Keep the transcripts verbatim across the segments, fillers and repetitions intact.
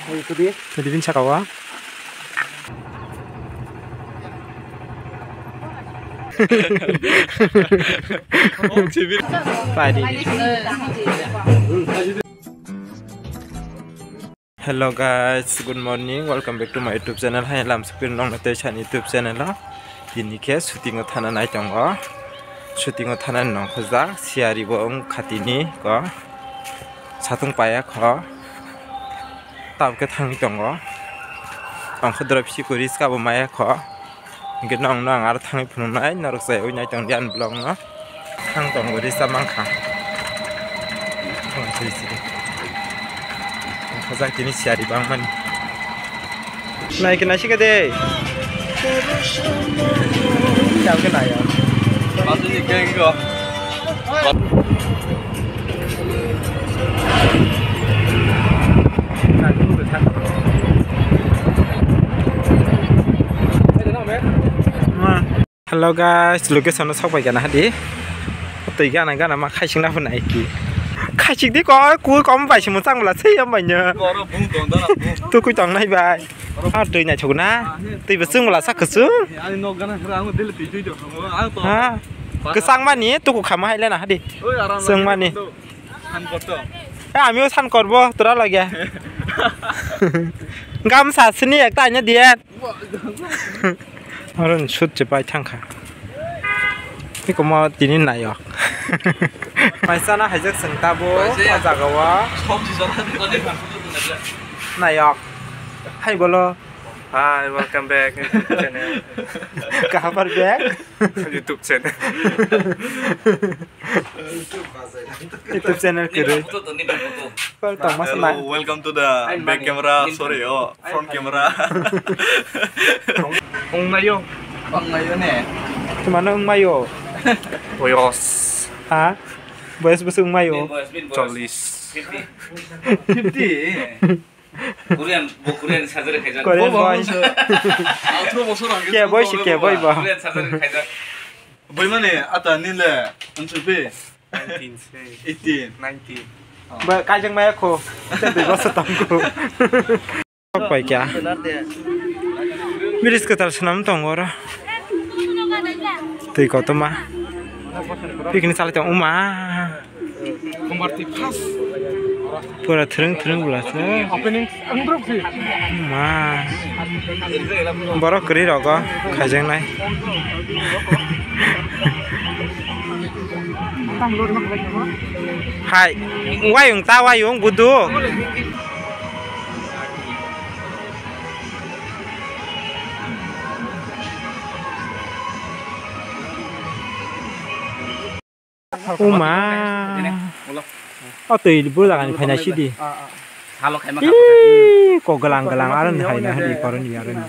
Tadi bin saka wa. Padi. Hello guys, good morning. Welcome back to my YouTube channel. Hai lam sukpir nong na tei san YouTube channel o. Tini khe shooting o thana nai tongo. Shooting o thana nong khojak. Siyari bo wng khatini ko. Satung paya kho. Tabuk khe thangwi tongo. Ang khe drop si kuri ska bo maya kho. Hingke nong nong aro thangwi phunuknai norok chai oi nai tong di ani vlog no. Thang tongo risa mankha. Thang siri siri. Khajak tini siyari bangmani. Nai khe naisika de. Jam khe nai ya. Pati ni keng ko. Hello guys, location no sok bai gana hadi. Twi gana gana ma khaising na hwnai ki. Khaising di ko, ku kom bai se muchang bla sei am bai nya. Tukui tong nai bai. Ah, twi nai thuk na. Twi ba chung bla sak chung. Ha. Kwchang mani tuku khama hai le na hadi. Chung mani. Eh, amigo san korbo tora lage. Gamsa sini ekta anya diye. Oro ni sut se pai thangkha. Iko mo tini nayok. Paisa na haijak seng tabo o jaga o. Nayok. Hai bolo. Hi, welcome back YouTube channel. Kahabar back? YouTube channel. YouTube channel kwrwi. Kol tongma sanai. Hello, welcome to the back camera. Sorry, oh, front camera. Wngmayo. Wngmayo ne. Tumano wngmayo. Boyos. Ha? Boyos bwswk wngmayo. Chollish. Fifty. Korean, bo Korean surgery khaijak. Korean boy. Atro bosor age. Ke boy si ke boy ba. Korean surgery khaijak. Boy mane ata nile answer pe. Nineteen se. Eighteen. Nineteen. Ba kaijak maya kho. Te dui bosor tang kho. Kok pai kya. Miris kwtal swnam tongo oro. Twi kotorma. Picnic chalai tong uma. Pura thrwng thrwng bwla se. Ma. Borok kwrwi rogo khaijaknai. Hai, wayung ta wayung budu. Uma. O twi bwrwi jagani phaina sidi. Ih, kok glang glang aro ni hai na hadi koroni aro ni.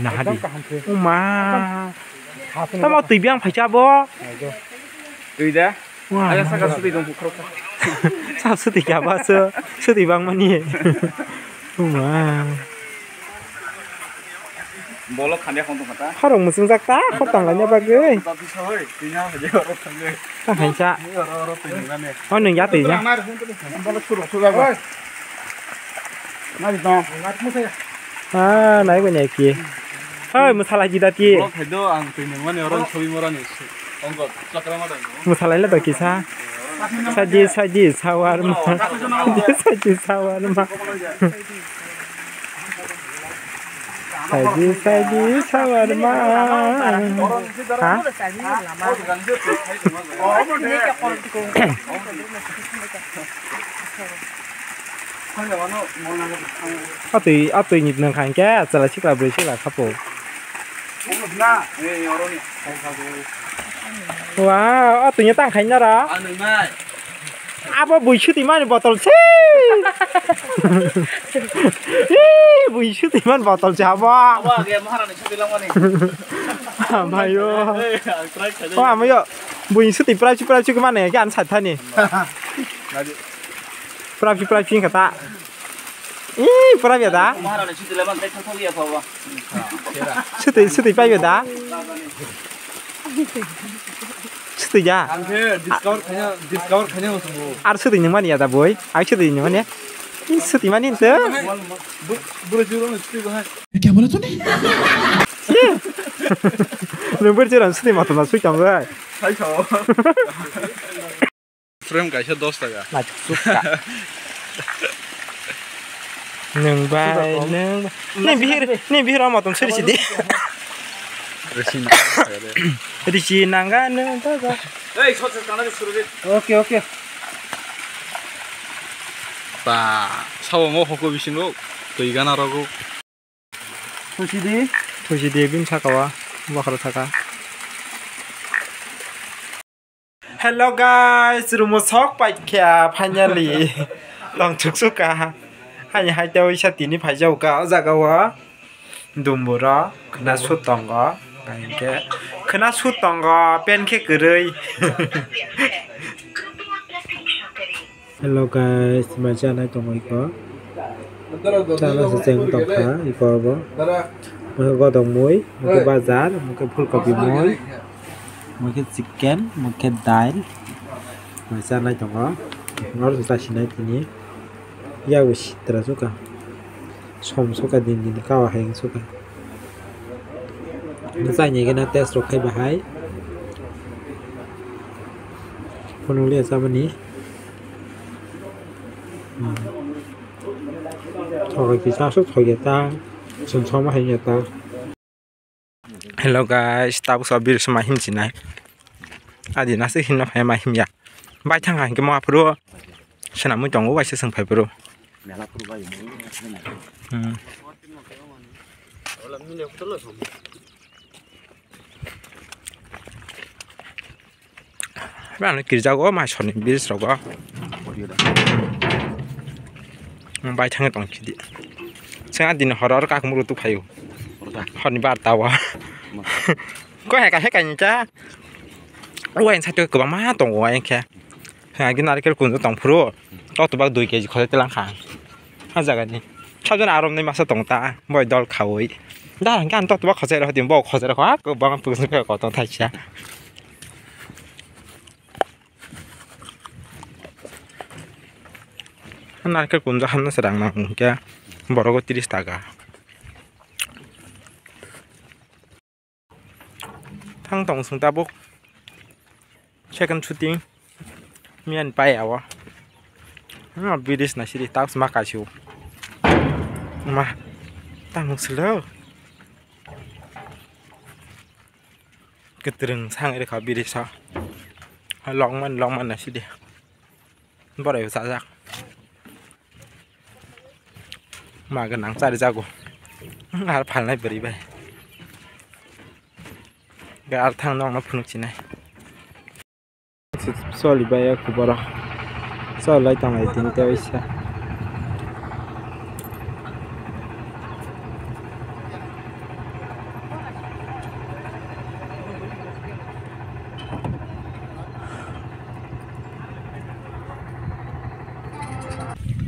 Na hadi. Uma. Tamo twi biang phaisa bo. Twi da. Wah, ada saka sudi dong bukrok. Sa sudi kya ba se? Sudi bang mani. Wah. Bolo khamya khon tong kata. Khorok muchung jak ta, khor tang laina bagwi. Tapi soi, tinya haje oro thangwe. Ta hai cha. Oro oro tini mane. Oh, nung ya tini. Bolo suru suru ba. Nari dong. Ah, nai bo nai ki. Hoi, mwsala jida ti. Bolo thaido ang tini mane oro sobi morani. Ongko chakra ma dong. Mwsala le do kisa. Saji saji sawarma. Saji saji sawarma. Saji saji sawarma. Ha? Atwi, atwi ni nang kha hingke, chwla sikla bwrwi sikla khapo. Wow, atwi ni tang khaina ra. Abo bui suti mani botol se. Ih, bui suti mani botol se abo. Abo age maharani suti langmani. Amayo. Ei, ang try khaide. O amayo. Bui suti privacy privacy khe mane ke an sathani. Privacy privacy khe ta. Ih, pura ya da. Maharani suti laban tai thok ya phawa. Suti suti pai ya da. Suti ya. Ang khe discover khanya discover khanya usung. Ar suti ni mani ya da boy. Ai suti ni mani. Sutimani te. Bro, bro, juro no suti bahai. Kya bola tune? Nwng bwrwi chwrang swtwi matwma swi tong bai. Hai sao. Frame kaisa dos taka. Nwng bai, nwng bai. Ni bihir, ni bihir o matwm suri sidi. Risi nang. Risi nanga nwng bai bai. Ei, sot sot kana suru de. Okay, okay. Ba, sabo mo hoko bisingo twi gana rogo. Thusi di. Thusi di, bini saka o bokhorok saka. Hello guys, rumo sok paikha finally. Tong chuksuka. Hani hai tei oisa tini phaijao ka o jaga o. Dumbura khwna sut tongo. Hinkhe khwna sut tongo, pen khe kwrwi. Hello guys, mai chanai tongo iko. Chana se cheng tongkha iko bo. Mui godok mui, mui khe bazar, mui khe phulkopi mui, mui khe chicken, mui khe dal. Mai chanai tongo. Oro se chasinai tini. Yago sitra suka. Som suka din din kawa hai suka. Bwsai ni gana test rok khai bahai. Phunukliya chamani. Hmm. Thokgwi kisa aswk thokya ta. Chwng soma hai ya ta. Hello guys, tabuk sa bir sema him chinai. Adi nasi himna phai ma himya. Bai thang ha hingke ma phuru. Sena mui tongo bai se seng phai phuru. Hmm. Bang kirjago mai soni bridge rogo. Bai thangwi tong khidi. Seng a din horo oro kakumuro tu phaio. Horni bar tawa. Ko heka heka ni cha. Uain sa tu kwbangma tongo uain khe. Ha gi narikel kunju tong phuru. Totobak dui keji khole telang kha. Ha jaga ni. Sabjana arom nai masa tong ta. Boi dol khaui. Da hangke ang totobak khosai rw hadi bo khosai rw kha. Kwbang pung kotong thaisa. Narikhe kunja hamna se rang nang hwnkhe borogo tris taka. Thang tong sung tabuk second shooting miyan pai awo. Bridge na siri tak sma kasu ma tang silo. Kwtwrwng sang rwkha biri sa. Longman longman na sidi. Borai sajak. Ma gwnang chari jago. Ar phalnai bwrwi bai. Ga ar thang nokno phunuk sinai. Soli bai ya kuboro. Sol lai tong lai tini tei waisa.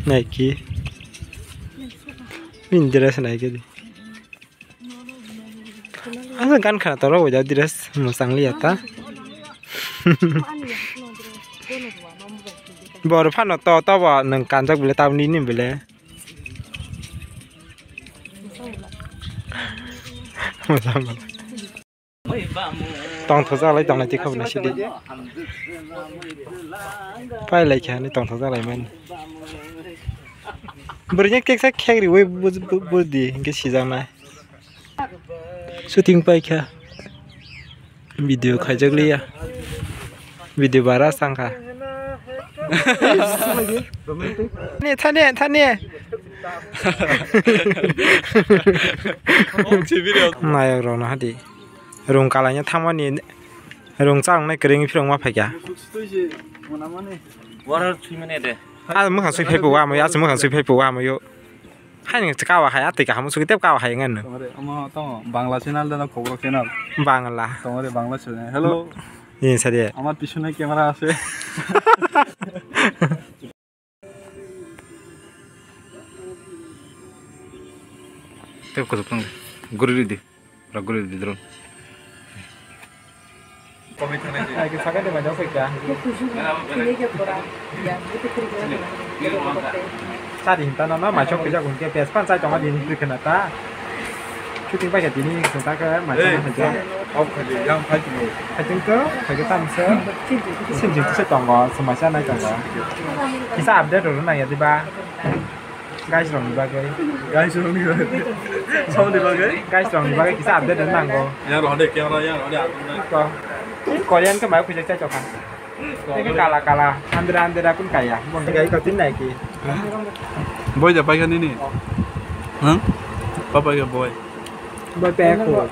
Naiki. Min dress naiki di. Asa gan khana toro wida dress mwchang liya ta. Bor phano to to bo nwng kanjak bile tabni ni bile. Tongthokjak lai tongnai twi khobor nai sidi. Pai lai khe ani tongthokjak lai mani. Bwrwini keksa khek riwi budi hinkhe sijaknai. Shooting pai kha. Video khaijak liya. Video bara sangkha. Thani, thani, thani. Nayok rok no hadi. Rung kalaina thangmani rung chang nai kwrwngwi phirok ma phaikha. Warar thwi mane de. A mwkhang swi phaipo wa mayo, a mwkhang swi phaipo wa mayo. Haini kawa hai atwi kaham swi tep kawa hai ngano. Tongore, omo tongo Bangla channel dano Kokborok channel. Bangla. Tongore Bangla channel. Hello. Ni sadi. Amar pisone camera ase. Tep kutuk tong. Guri di. Raguli di drone. Hai ke sakai de majau kai kya? Tadi hinta no, no, mai chok pijak hwnkhe best fan chai tongo bini hwnwi khwna ta. Shooting pai khe tini hwnta khe mai chok Ei, hwnta. Off khai di, yang khai tini. Khai tong khe, khai khe tam se. Sinjik se tongo, se mai sa nai tongo. Kisa update rw nang ya diba? Guys rok ni bagwi. Guys rok ni bagwi. Sabo ni bagwi? Guys rok ni bagwi kisa update rw nango. Yang rok hade camera, yang rok hade atung nai. Ko. Korean khe mai khujak chai chok kha. Tei khe kala kala, andra andra kun kaya. Bong kaya ko tin nai ki. Boy ja pai kha nini. Huh? Papa ke boy. Boy pe ko.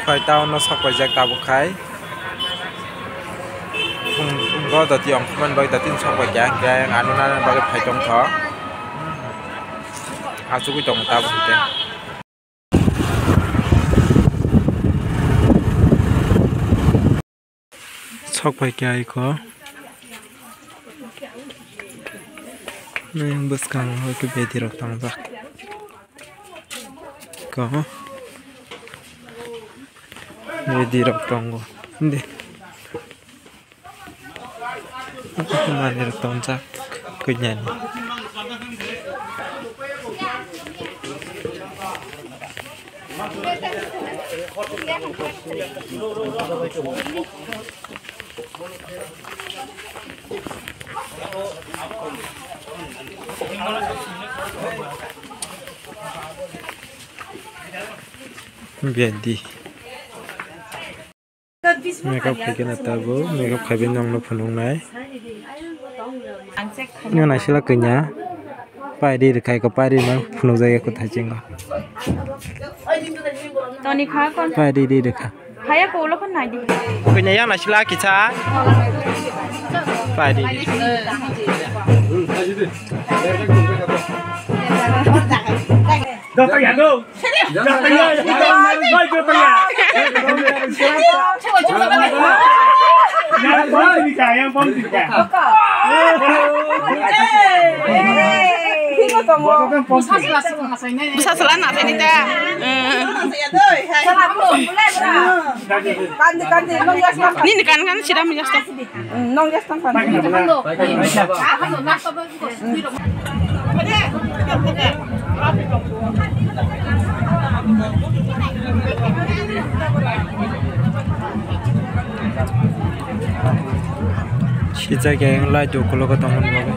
Khwlai town no sok paijak tabuk khai. Phung, phungo doti ongkhormani bagwi doti sok paikha, hwnkhe ano nana bagwi phai tongkha. Achugwi tongo tabuk hwnkhe. Sok pai khe aiko. Nang bwskango khe bedi rok tongjak. Ko. Bedi rok tongo. Indi. Mandir tongjak kunyani. Bedi. Makeup khai khe na tabuk, makeup khai bai nokno phunuknai. Nw naisila kanya. Pai ri rwkhai ko, pai ri no phunukjak ya kwthai chingo. Toni kha kon. Pai ri ri rwkha. Haya ko ulo kon nai di. Kanya yang naisila kicha. Pai ri. Bwsa chwla na thani ta. Nini kan kan sida miyas ta. Sijak ya yang lai do kologo tongmani bagwi.